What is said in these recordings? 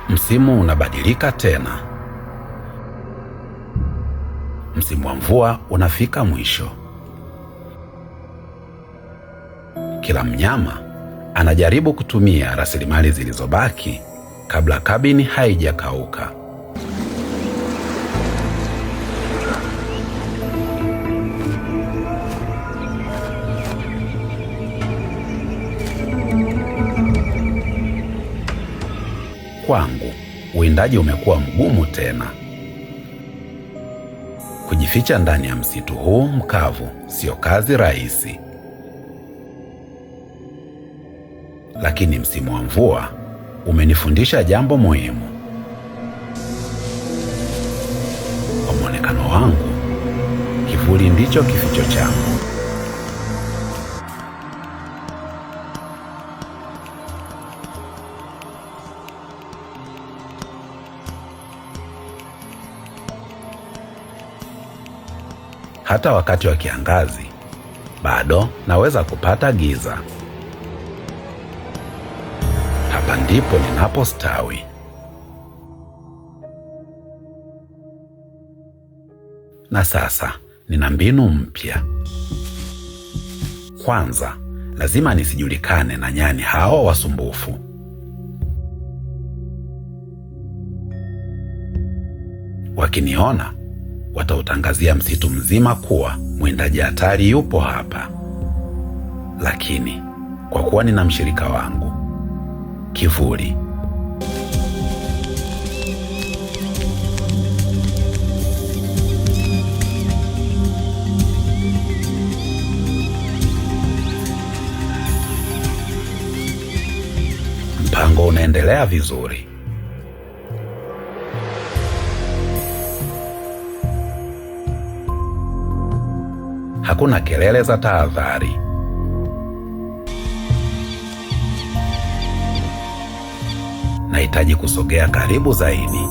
Msimu unabadilika tena. Msimu wa mvua unafika mwisho. Kila mnyama anajaribu kutumia rasilimali zilizobaki kabla kabini haijakauka. Kwangu, uwindaji umekuwa mgumu tena. Kujificha ndani ya msitu huu mkavu sio kazi rahisi. Lakini msimu wa mvua umenifundisha jambo muhimu. Kwa mwonekano wangu, kivuli ndicho kificho changu. Hata wakati wa kiangazi bado naweza kupata giza. Hapa ndipo ninapostawi. Na sasa nina mbinu mpya. Kwanza, lazima nisijulikane na nyani hao wasumbufu. Wakiniona watautangazia msitu mzima kuwa mwindaji hatari yupo hapa. Lakini kwa kuwa nina mshirika wangu kivuli, mpango unaendelea vizuri. Hakuna kelele za tahadhari. Nahitaji kusogea karibu zaidi.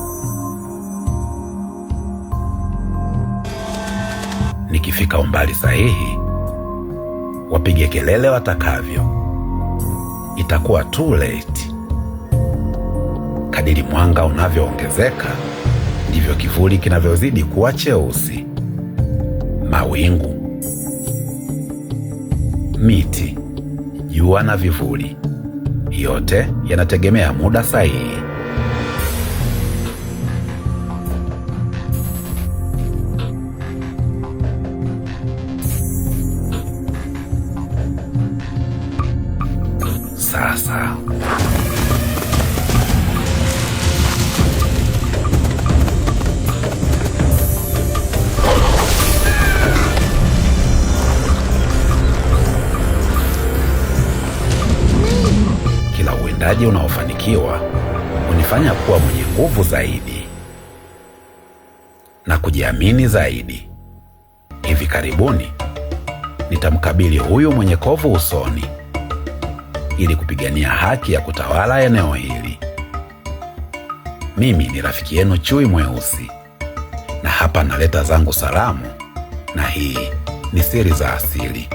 Nikifika umbali sahihi, wapige kelele watakavyo, itakuwa too late. Kadiri mwanga unavyoongezeka, ndivyo kivuli kinavyozidi kuwa cheusi. Mawingu, miti, jua na vivuli, yote yanategemea muda sahihi. Sasa kila uwindaji unaofanikiwa hunifanya kuwa mwenye nguvu zaidi na kujiamini zaidi. Hivi karibuni nitamkabili huyu mwenye kovu usoni ili kupigania haki ya kutawala eneo hili. Mimi ni rafiki yenu Chui Mweusi, na hapa naleta zangu salamu, na hii ni Siri za Asili.